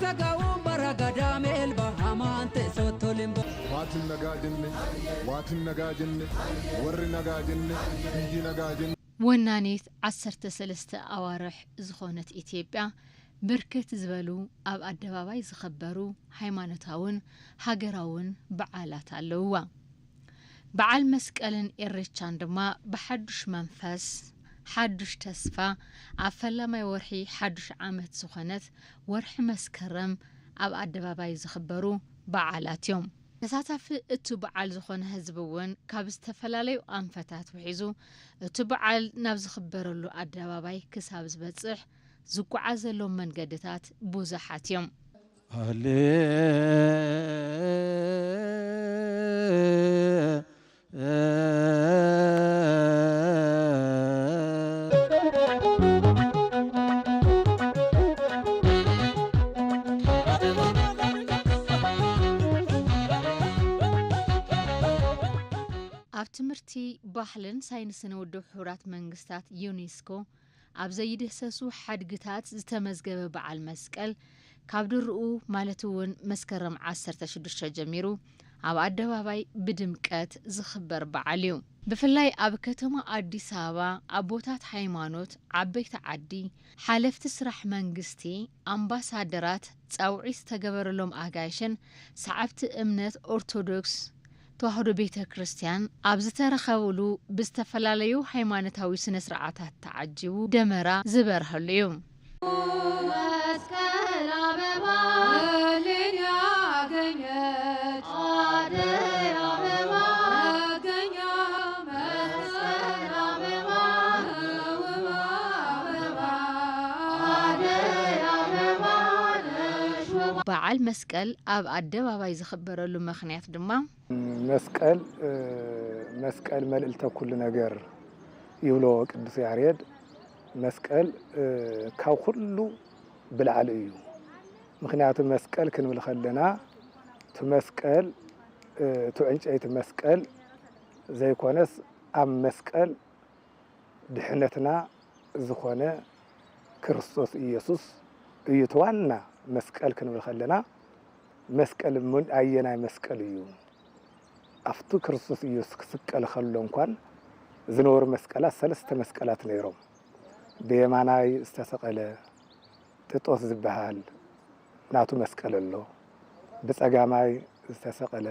Fagaawwan bara gadaa meelba hamaan teessoo toliin bo. Waatin nagaa jenne, waatin nagaa jenne, warri nagaa jenne, biyyi nagaa jenne. ወናኒት ዓሰርተ ሰለስተ ኣዋርሕ ዝኾነት ኢትዮጵያ ብርክት ዝበሉ ኣብ ኣደባባይ ዝኽበሩ ሃይማኖታውን ሃገራውን በዓላት ኣለውዋ። በዓል መስቀልን ኢሬቻን ድማ ብሓዱሽ መንፈስ፣ ሓዱሽ ተስፋ፣ ኣብ ፈላማይ ወርሒ ሓዱሽ ዓመት ዝኾነት ወርሒ መስከረም ኣብ ኣደባባይ ዝኽበሩ በዓላት እዮም። ተሳታፊ እቱ በዓል ዝኾነ ህዝቢ እውን ካብ ዝተፈላለዩ ኣንፈታት ውሒዙ እቱ በዓል ናብ ዝኽበረሉ ኣደባባይ ክሳብ ዝበፅሕ ዝጓዓዘሎም መንገድታት ብዙሓት እዮም። ኣብ ትምህርቲ፣ ባህልን ሳይንስን ውድብ ሕቡራት መንግስታት፣ ዩኔስኮ፣ ኣብ ዘይድህሰሱ ሓድግታት ዝተመዝገበ በዓል መስቀል ካብ ድርኡ ማለት እውን መስከረም ዓሰርተ ሽዱሽተ ጀሚሩ ኣብ ኣደባባይ ብድምቀት ዝኽበር በዓል እዩ። ብፍላይ ኣብ ከተማ ኣዲስ ኣበባ ኣቦታት ሃይማኖት፣ ዓበይቲ ዓዲ፣ ሓለፍቲ ስራሕ መንግስቲ፣ ኣምባሳደራት፣ ፃውዒት ዝተገበረሎም ኣጋይሽን ሰዓብቲ እምነት ኦርቶዶክስ ተዋህዶ ቤተ ክርስቲያን ኣብ ዝተረኸብሉ ብዝተፈላለዩ ሃይማኖታዊ ስነ ስርዓታት ተዓጂቡ ደመራ ዝበርሀሉ እዩ። መስቀል ኣበባ እልን ያገኘች አደይ አበባ መገኛ መስቀል አበባ ውብ አበባ አደይ አበባ ነሽ ውብ። በዓል መስቀል ኣብ ኣደባባይ ዝኽበረሉ ምኽንያት ድማ፣ መስቀል መስቀል መልዕልተ ኩሉ ነገር ይብሎ ቅዱስ ያሬድ። መስቀል ካብ ኩሉ ብላዕሊ እዩ። ምኽንያቱ መስቀል ክንብል ከለና እቲ መስቀል እቲ ዕንጨይቲ መስቀል ዘይኮነስ ኣብ መስቀል ድሕነትና ዝኾነ ክርስቶስ ኢየሱስ እዩ እቲ ዋና መስቀል ክንብል ከለና፣ መስቀል ምን-፣ ኣየናይ መስቀል እዩ? ኣብቲ ክርስቶስ ኢየሱስ ክስቀል ከሎ እንኳን ዝነበሩ መስቀላት ሰለስተ መስቀላት ነይሮም። ብየማናይ ዝተሰቐለ ጥጦስ ዝበሃል ናቱ መስቀል ኣሎ። ብጸጋማይ ዝተሰቐለ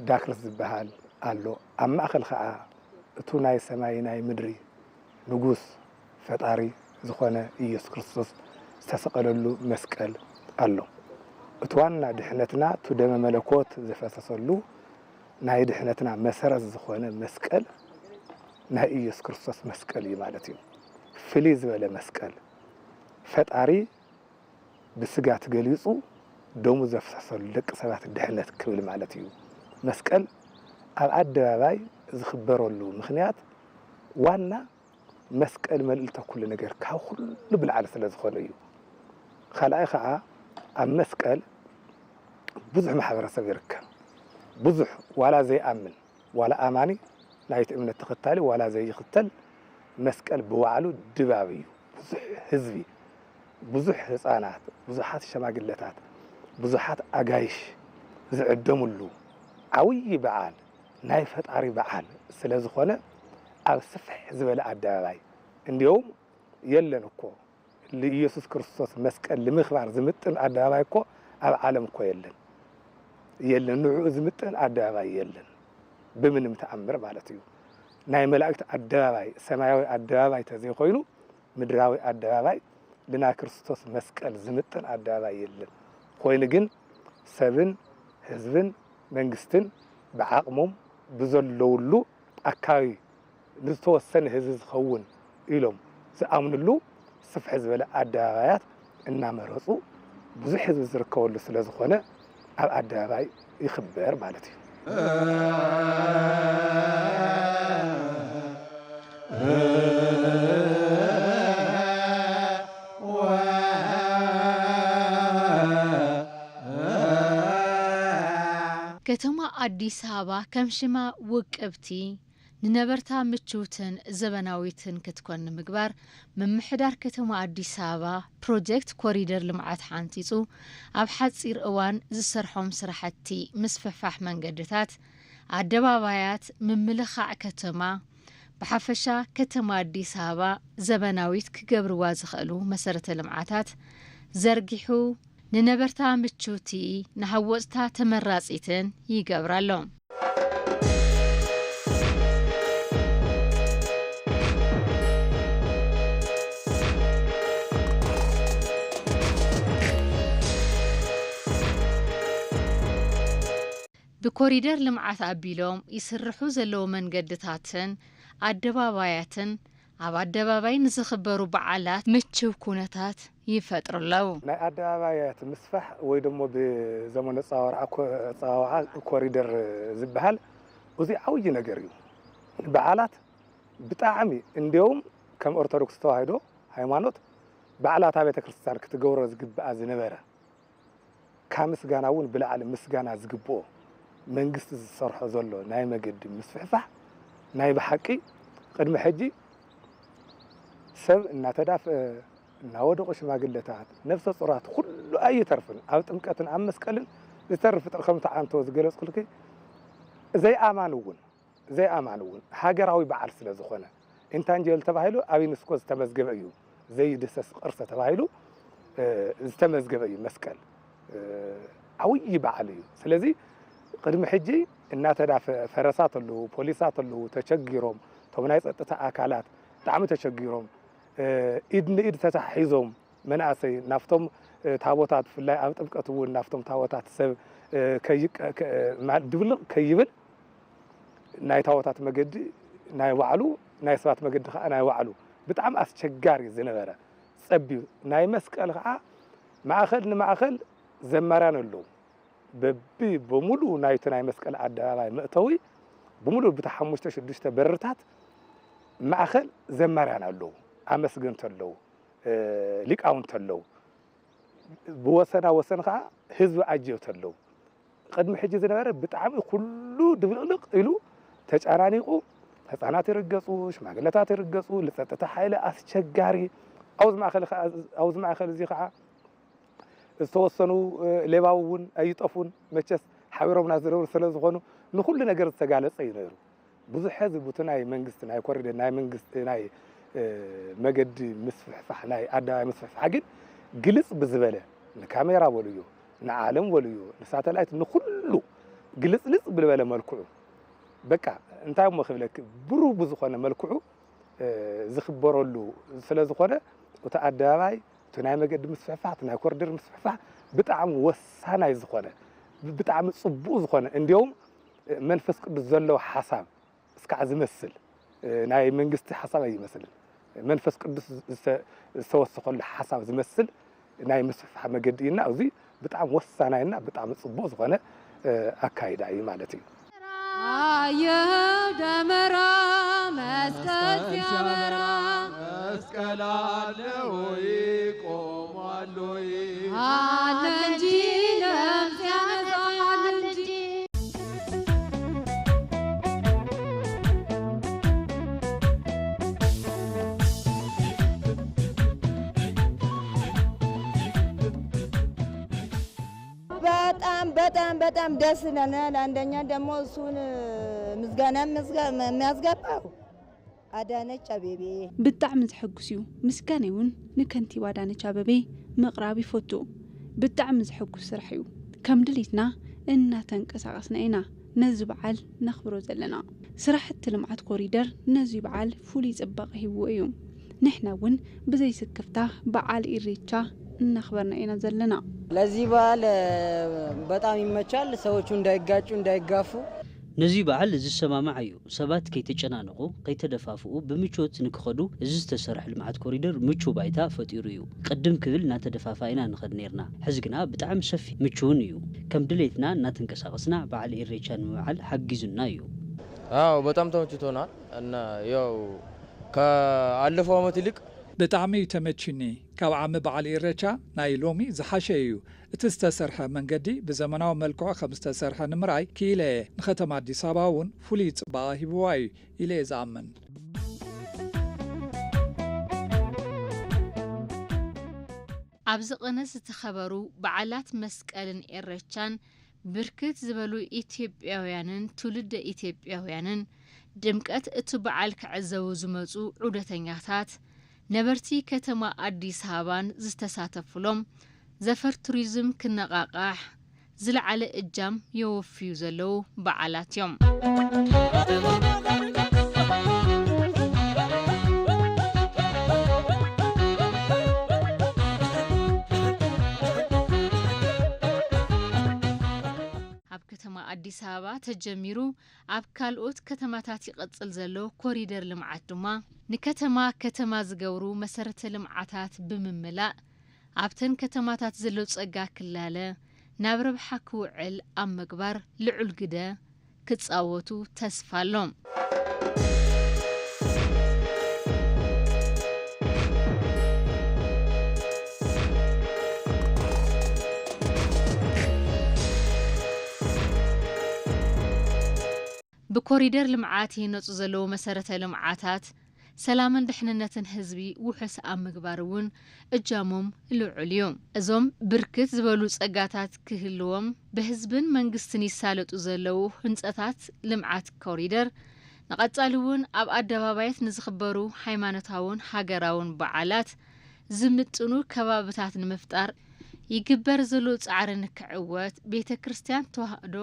ዳክርስ ዝበሃል ኣሎ። ኣብ ማእከል ኸኣ እቱ ናይ ሰማይ ናይ ምድሪ ንጉስ ፈጣሪ ዝኾነ ኢየሱስ ክርስቶስ ዝተሰቐለሉ መስቀል ኣሎ። እቲ ዋና ድሕነትና፣ እቱ ደመ መለኮት ዝፈሰሰሉ ናይ ድሕነትና መሰረት ዝኾነ መስቀል ናይ ኢየሱስ ክርስቶስ መስቀል እዩ ማለት እዩ። ፍልይ ዝበለ መስቀል፣ ፈጣሪ ብስጋ ተገሊጹ ደሙ ዘፍሰሰሉ ደቂ ሰባት ድሕነት ክብል ማለት እዩ። መስቀል ኣብ ኣደባባይ ዝኽበረሉ ምኽንያት ዋና መስቀል መልዕልተ ኩሉ ነገር ካብ ኩሉ ብላዕሊ ስለ ዝኾነ እዩ። ካልኣይ ኸዓ ኣብ መስቀል ብዙሕ ማሕበረሰብ ይርከብ። ብዙሕ ዋላ ዘይኣምን ዋላ ኣማኒ ናይቲ እምነት ተኸታሊ ዋላ ዘይኽተል መስቀል ብባዕሉ ድባብ እዩ። ብዙሕ ህዝቢ፣ ብዙሕ ህፃናት፣ ብዙሓት ሸማግለታት፣ ብዙሓት ኣጋይሽ ዝዕደምሉ ዓብዪ በዓል ናይ ፈጣሪ በዓል ስለ ዝኾነ ኣብ ስፍሕ ዝበለ ኣደባባይ እንዲያውም የለን እኮ ንኢየሱስ ክርስቶስ መስቀል ንምኽባር ዝምጥን ኣደባባይ እኮ ኣብ ዓለም እኮ የለን። የለን፣ ንዕኡ ዝምጥን ኣደባባይ የለን። ብምንም ተኣምር ማለት እዩ። ናይ መላእክት ኣደባባይ፣ ሰማያዊ ኣደባባይ ተዘይኮይኑ ምድራዊ ኣደባባይ ንናይ ክርስቶስ መስቀል ዝምጥን ኣደባባይ የለን። ኮይኑ ግን ሰብን ህዝብን መንግስትን ብዓቕሞም ብዘለውሉ ኣካባቢ ንዝተወሰነ ህዝቢ ዝኸውን ኢሎም ዝኣምንሉ ስፍሕ ዝበለ ኣደባባያት እናመረፁ ብዙሕ ህዝቢ ዝርከበሉ ስለ ዝኾነ ኣብ ኣደባባይ ይኽበር ማለት እዩ። ከተማ ኣዲስ ኣበባ ከም ሽማ ውቅብቲ፣ ንነበርታ ምችውትን ዘበናዊትን ክትኮን ንምግባር፣ ምምሕዳር ከተማ ኣዲስ ኣበባ ፕሮጀክት ኮሪደር ልምዓት ሓንጺጹ ኣብ ሓጺር እዋን ዝሰርሖም ስራሕቲ ምስፍሕፋሕ መንገድታት፣ ኣደባባያት፣ ምምልኻዕ ከተማ፣ ብሓፈሻ ከተማ ኣዲስ ኣበባ ዘበናዊት ክገብርዋ ዝኽእሉ መሰረተ ልምዓታት ዘርጊሑ፣ ንነበርታ ምችውቲ፣ ንሃወፅታ ተመራፂትን ይገብራ ኣሎ። ብኮሪደር ልምዓት ኣቢሎም ይስርሑ ዘለዉ መንገድታትን ኣደባባያትን ኣብ ኣደባባይ ንዝኽበሩ በዓላት ምችው ኩነታት ይፈጥሩ ኣለዉ። ናይ ኣደባባያት ምስፋሕ ወይ ደሞ ብዘመኑ ኣጸዋውዓ ኮ-፣ ኣጸዋውዓ ኮሪደር ዝበሃል፣ እዚ ዓብዪ ነገር እዩ። በዓላት ብጣዕሚ፣ እንዲያውም ከም ኦርቶዶክስ ተዋህዶ ሃይማኖት በዓላት ኣብ ቤተ ክርስቲያን ክትገብሮ ዝግብኣ ዝነበረ፣ ካብ ምስጋና እውን ብላዕሊ ምስጋና ዝግብኦ መንግስቲ ዝሰርሖ ዘሎ ናይ መገዲ ምስፍሕፋሕ ናይ ብሓቂ ቅድሚ ሕጂ ሰብ እናተዳፍአ፣ እናወደቑ ሽማግለታት፣ ነፍሰ ጡራት፣ ኩሉ ኣይተርፍን። ኣብ ጥምቀትን ኣብ መስቀልን ዝተርፍ ጥር-፣ ከምቲ ዓንቶ ዝገለጽኩልኪ፣ ዘይኣማን እውን ዘይኣማን እውን ሃገራዊ በዓል ስለ ዝኾነ፣ ኢንታንጀብል ተባሂሉ ኣብ ዩኔስኮ ዝተመዝገበ እዩ። ዘይድህሰስ ቅርሲ ተባሂሉ፣ እ፣ ዝተመዝገበ እዩ መስቀል። እ፣ ዓብዪ በዓል እዩ። ስለዚ ቅድሚ ሕጂ እናተዳፈ ፈረሳት ኣለዉ፣ ፖሊሳት ኣለዉ፣ ተቸጊሮም፣ እቶም ናይ ጸጥታ ኣካላት ብጣዕሚ ተቸጊሮም፣ እ፣ ኢድ ንኢድ ተታሒዞም መናእሰይ ናብቶም፣ እ፣ ታቦታት፣ ብፍላይ ኣብ ጥምቀት እውን ናብቶም ታቦታት ሰብ፣ እ፣ ከይቀ-፣ ከ-፣ ማ-፣ ድብልቕ ከይብል ናይ ታቦታት መገዲ ናይ ባዕሉ፣ ናይ ሰባት መገዲ ከዓ ናይ ባዕሉ። ብጣዕሚ ኣስቸጋሪ ዝነበረ ጸቢብ ናይ መስቀል ከዓ ማእኸል ንማእኸል ዘማርያን ኣለዉ። በቢ፣ ብምሉእ ናይቲ ናይ መስቀል ኣደባባይ መእተዊ፣ ብምሉእ ብቲ ሓሙሽተ ሽዱሽተ በርታት ማእኸል ዘማርያን ኣለዉ፣ ኣመስገንቲ ኣለዉ፣ እ፣ ሊቃውንቲ ኣለዉ። ብወሰና ወሰን ኸዓ ህዝቢ ኣጀብቲ ኣለዉ። ቅድሚ ሕጂ ዝነበረ ብጣዕሚ ኩሉ ድብልቕልቕ ኢሉ ተጨናኒቑ፣ ህፃናት ይርገፁ፣ ሽማግለታት ይርገፁ፣ ልፀጥታ ሓይሊ ኣስቸጋሪ። ኣብዚ ማእኸል ኸዓ፣ ኣብዚ ማእኸል እዚ ኸዓ ዝተወሰኑ፣ እ፣ ሌባዊ እውን ኣይጠፉን። መቸስ ሓቢሮምና ዝነብሩ ስለ ዝኾኑ ንኹሉ ነገር ዝተጋለጸ እዩ ነይሩ። ብዙሕ ህዝቢ ቡቲ ናይ መንግስቲ ናይ ኮሪደር ናይ መንግስቲ ናይ፣ እ፣ መገዲ ምስፍሕፋሕ ናይ ኣደባባይ ምስፍሕፋሕ ግን ግልጽ ብዝበለ ንካሜራ በልዮ ንዓለም በልዮ ንሳተላይት ንኹሉ ግልጽልጽ ብዝበለ መልክዑ በቃ እንታይ እሞ ክብለኪ ብሩህ ብዝኾነ መልክዑ እ፣ ዝኽበረሉ ስለ ዝኾነ፣ እቲ ኣደባባይ፣ እቲ ናይ መገዲ ምስፍሕፋሕ፣ እቲ ናይ ኮሪደር ምስፍሕፋሕ ብጣዕሚ ወሳናይ ዝኾነ፣ ብ-፣ ብጣዕሚ ጽቡቕ ዝኾነ፣ እንዲያውም፣ እ፣ መንፈስ ቅዱስ ዘለዎ ሓሳብ እስካዕ ዝመስል፣ እ፣ ናይ መንግስቲ ሓሳብ ኣይመስልን። መንፈስ ቅዱስ ዝተ-፣ ዝተወሰኸሉ ሓሳብ ዝመስል ናይ ምስፍሕፋሕ መገዲ እና፣ እዚ ብጣዕሚ ወሳናይና ብጣዕሚ ጽቡቕ ዝኾነ፣ እ፣ ኣካይዳ እዩ ማለት እዩ። ኣየው ደመራ መስቀል ሲያበራ መስቀል አለ ወይ ቆሟል ወይ? አለ እንጂ ለምጽ ያነሳል እንጂ። በጣም በጣም በጣም ደስ ይለናል። አንደኛ ደግሞ እሱን ምስጋና ምስጋ-፣ የሚያስገባው አዳነች አቤቤ። ብጣዕሚ ዘሐጉስ እዩ። ምስጋናይ እውን ንከንቲባ ኣዳነች ኣበቤ ምቕራብ ይፈቱ። ብጣዕሚ ዘሐጉስ ስራሕ እዩ። ከም ድሌትና እናተንቀሳቐስና ኢና ነዚ በዓል ነኽብሮ ዘለና። ስራሕቲ ልምዓት ኮሪደር ነዚ በዓል ፍሉይ ጽባቐ ሂብዎ እዩ። ንሕና እውን ብዘይ ስክፍታ በዓል ኢሬቻ እናኽበርና ኢና ዘለና። ለዚህ በዓል፣ እ፣ በጣም ይመቻል። ሰዎቹ እንዳይጋጩ፣ እንዳይጋፉ። ነዚ በዓል ዝሰማማዕ እዩ። ሰባት ከይተጨናነቑ፣ ከይተደፋፍኡ ብምቾት ንክኸዱ እዚ ዝተሰርሐ ልምዓት ኮሪደር ምቹው ባይታ ፈጢሩ እዩ። ቅድም ክብል እናተደፋፋእና ንኸድ ኔርና። ሕዚ ግና ብጣዕሚ ሰፊሕ ምቹውን እዩ። ከም ድሌትና እናተንቀሳቐስና በዓል ኢሬቻ ንምብዓል ሓጊዙና እዩ። አዎ፣ በጣም ተመችቶናል እና ያው ከአለፈው ዓመት ይልቅ ብጣዕሚ እዩ ተመችኒ። ካብ ዓሚ በዓል ኢረቻ ናይ ሎሚ ዝሓሸ እዩ። እቲ ዝተሰርሐ መንገዲ ብዘመናዊ መልክዑ ከም ዝተሰርሐ ንምርኣይ ክኢለ እየ። ንከተማ ኣዲስ ኣበባ እውን ፍሉይ ጽባቐ ሂብዋ እዩ ኢለ እየ ዝኣምን። ኣብዚ ቅነ ዝተኸበሩ በዓላት መስቀልን ኤረቻን ብርክት ዝበሉ ኢትዮጵያውያንን ትውልደ ኢትዮጵያውያንን ድምቀት እቲ በዓል ክዕዘቡ ዝመፁ ዑደተኛታት፣ ነበርቲ ከተማ ኣዲስ ኣበባን ዝተሳተፉሎም ዘፈር ቱሪዝም ክነቓቓሕ ዝለዓለ እጃም የወፍዩ ዘለዉ በዓላት እዮም። ኣብ ከተማ ኣዲስ ኣበባ ተጀሚሩ ኣብ ካልኦት ከተማታት ይቕጽል ዘሎ ኮሪደር ልምዓት ድማ ንከተማ ከተማ ዝገብሩ መሰረተ ልምዓታት ብምምላእ ኣብተን ከተማታት ዘሎ ጸጋ ክላለ ናብ ረብሓ ክውዕል ኣብ ምግባር ልዑል ግደ ክጻወቱ ተስፋ ኣሎ። ብኮሪደር ልምዓት ይህነፁ ዘለዉ መሰረተ ልምዓታት ሰላምን ድሕንነትን ህዝቢ ውሑስ ኣብ ምግባር እውን እጃሞም ልዑል እዩ። እዞም ብርክት ዝበሉ ጸጋታት ክህልዎም ብህዝብን መንግስትን ይሳለጡ ዘለዉ ህንጸታት ልምዓት ኮሪደር ንቐጻሊ እውን ኣብ ኣደባባያት ንዝኽበሩ ሃይማኖታውን ሃገራውን በዓላት ዝምጥኑ ከባብታት ንምፍጣር ይግበር ዘሎ ጻዕሪ ንክዕወት ቤተ ክርስቲያን ተዋህዶ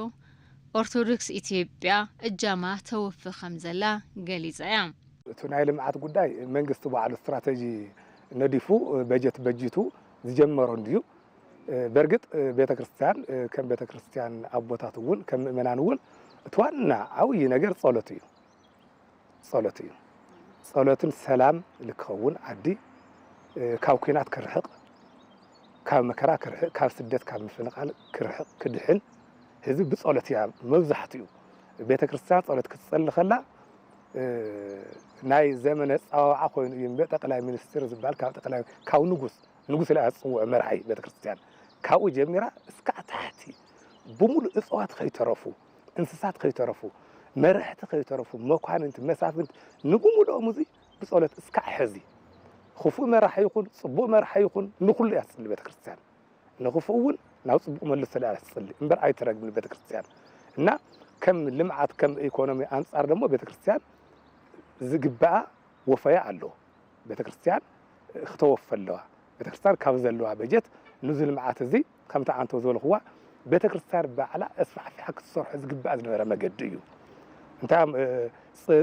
ኦርቶዶክስ ኢትዮጵያ እጃማ ተወፊ ከም ዘላ ገሊጻ እያ። እቲ ናይ ልምዓት ጉዳይ መንግስቲ ባዕሉ ስትራተጂ ነዲፉ በጀት በጂቱ ዝጀመሮ እንድዩ። በርግጥ ቤተ ክርስቲያን ከም ቤተ ክርስቲያን ኣቦታት እውን ከም ምእመናን እውን እቲ ዋና ዓብዪ ነገር ጸሎት እዩ። ጸሎት እዩ። ጸሎትን ሰላም ልክኸውን ዓዲ ካብ ኲናት ክርሕቕ፣ ካብ መከራ ክርሕቕ፣ ካብ ስደት ካብ ምፍንቓል ክርሕቕ ክድሕን ህዝቢ ብጸሎት እያ መብዛሕትኡ። ቤተ ክርስቲያን ጸሎት ክትጸሊ ከላ ናይ ዘመነ ጸዋውዓ ኮይኑ እዩ እምበር ጠቅላይ ሚኒስትር ዝበሃል ካብ ጠቅላይ ካብ ንጉስ ንጉስ ኢላ ዝጽውዖ መርሓይ ቤተ ክርስቲያን ካብኡ ጀሚራ እስካዕ ታሕቲ ብምሉእ እጽዋት ከይተረፉ እንስሳት ከይተረፉ መርሕቲ ከይተረፉ መኳንንቲ መሳፍንቲ ንብምሉኦም እዚ ብጸሎት እስካዕ ሕዚ ክፉእ መራሒ ይኹን ጽቡቕ መራሒ ይኹን ንኹሉ እያ ትጽሊ ቤተ ክርስቲያን። ንኽፉእ እውን ናብ ጽቡቕ መልሶ ኢላ ትጽሊ እምበር ኣይትረግምን ቤተክርስትያን። እና ከም ልምዓት ከም ኢኮኖሚ ኣንጻር ደሞ ቤተክርስትያን ዝግባኣ ወፈያ ኣሎ። ቤተክርስትያን ክተወፈ ኣለዋ። ቤተክርስትያን ካብ ዘለዋ በጀት ንዚ ልምዓት እዚ ከምቲ ኣንቶ ዝበልኽዋ ቤተክርስትያን ባዕላ ኣስፋሕፊሓ ክትሰርሖ ዝግባኣ ዝነበረ መገዲ እዩ። እንታይ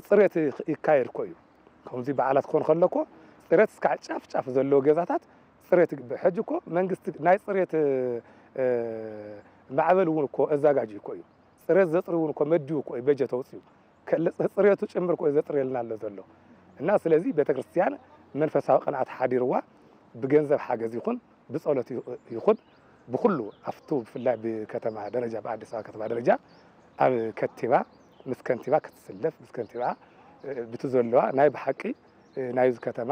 ጽሬት ይካየድ እኮ እዩ። ከምዚ በዓላት ክኾን ከሎ እኮ ጽሬት እስካዕ ጫፍ ጫፍ ዘለዎ ገዛታት ጽሬት ይግበር። ሕጂ እኮ መንግስቲ ናይ ጽሬት ማዕበል እውን እኮ ኣዛጋጅዩ እኮ እዩ። ጽሬት ዘጽሪ እውን እኮ መድዩ እኮ እዩ በጀት ኣውፅዩ። ጽሬቱ ጭምር እኮ እዩ ዘጽርየልና ኣሎ ዘሎ። እና ስለዚ ቤተክርስትያን መንፈሳዊ ቅንዓት ሓዲርዋ ብገንዘብ ሓገዝ ይኹን ብጸሎት ይኹን ብኩሉ ኣብቱ ብፍላይ ብከተማ ደረጃ ብኣዲስ ኣበባ ከተማ ደረጃ ኣብ ከቲባ ምስ ከንቲባ ክትስለፍ ምስ ከንቲባ ብቲ ዘለዋ ናይ ብሓቂ ናይዚ ከተማ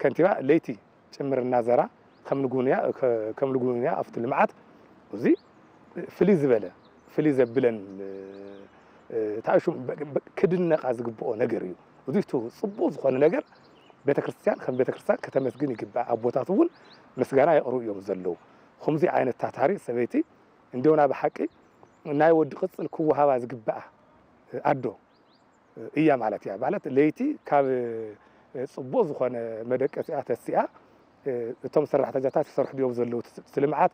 ከንቲባ ለይቲ ጭምር እናዘራ ከም ንጉንያ ከም ንጉንያ ኣብቲ ልምዓት እዚ ፍልይ ዝበለ ፍልይ ዘብለን ታእሹም ክድነቃ ዝግብኦ ነገር እዩ። እዚ እቲ ጽቡቅ ዝኾነ ነገር ቤተክርስትያን ከም ቤተክርስትያን ከተመስግን ይግባእ። ኣቦታት እውን ምስጋና የቕርቡ እዮም ዘለዉ። ከምዚ ዓይነት ታታሪ ሰበይቲ እንዲያውና ብሓቂ ናይ ወዲ ቅጽል ክወሃባ ዝግባኣ ኣዶ እያ ማለት እያ። ማለት ለይቲ ካብ ጽቡቕ ዝኾነ መደቀሲኣ ተሲኣ እቶም ሰራሕተኛታት ይሰርሑ ድዮም ዘለዉ እቲ ልምዓት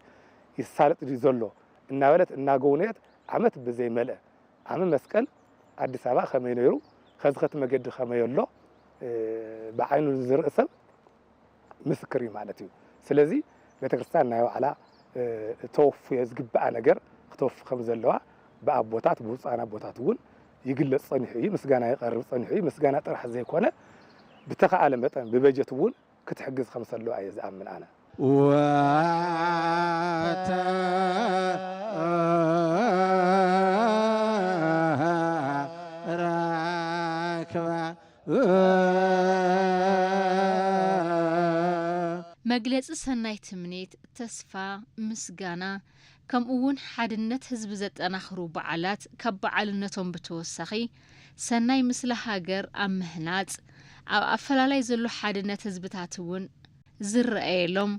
ይሳለጥ ድዩ ዘሎ እናበለት እናጎብነየት ዓመት ብዘይመልአ ዓሚ መስቀል ኣዲስ ኣበባ ከመይ ነይሩ ከዚ ከቲ መገዲ ከመይ ኣሎ ብዓይኑ ዝርኢ ሰብ ምስክር እዩ ማለት እዩ። ስለዚ ቤተክርስትያን ናይ ባዕላ ተወፍዮ ዝግብኣ ነገር ክተወፍ ከም ዘለዋ ብኣቦታት ብውፃን ኣቦታት እውን ይግለፅ ፀኒሑ እዩ። ምስጋና ይቀርብ ፀኒሑ እዩ። ምስጋና ጥራሕ ዘይኮነ ብተኸኣለ መጠን ብበጀት እውን ክትሕግዝ ከም ዘለዋ እየ ዝኣምን ኣነ። ወተረክባ መግለጺ ሰናይ ትምኒት፣ ተስፋ፣ ምስጋና፣ ከምኡ እውን ሓድነት ህዝቢ ዘጠናኽሩ በዓላት ካብ በዓልነቶም ብተወሳኺ፣ ሰናይ ምስሊ ሃገር ኣብ ምህናጽ፣ ኣብ ኣፈላላይ ዘሎ ሓድነት ህዝብታት እውን ዝረኣየሎም፣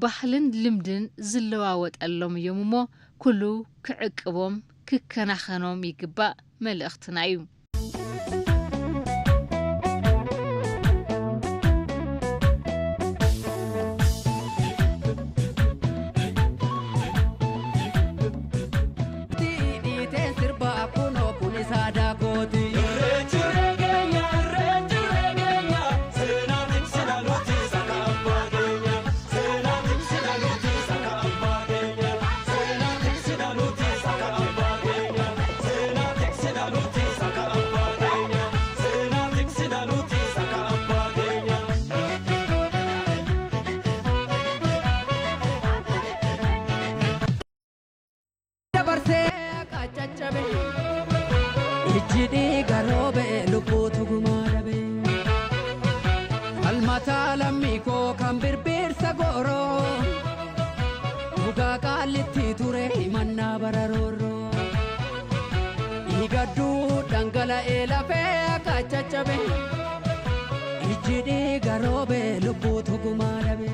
ባህልን ልምድን ዝለዋወጠሎም እዮም እሞ፣ ኩሉ ክዕቅቦም፣ ክከናኸኖም ይግባእ መልእኽትና እዩ። Dabarsee akka caccabe ijji dhiiga roobe lubbuutu gumaa dhabe. Falmataa lammii koo kan birbirsa gooroo dhugaa qaallitti ture himannaa bara roorroo. Dhiigadduu dhangala'ee lafee akka caccabe ijji dhiiga roobe lubbuutu gumaa dhabe.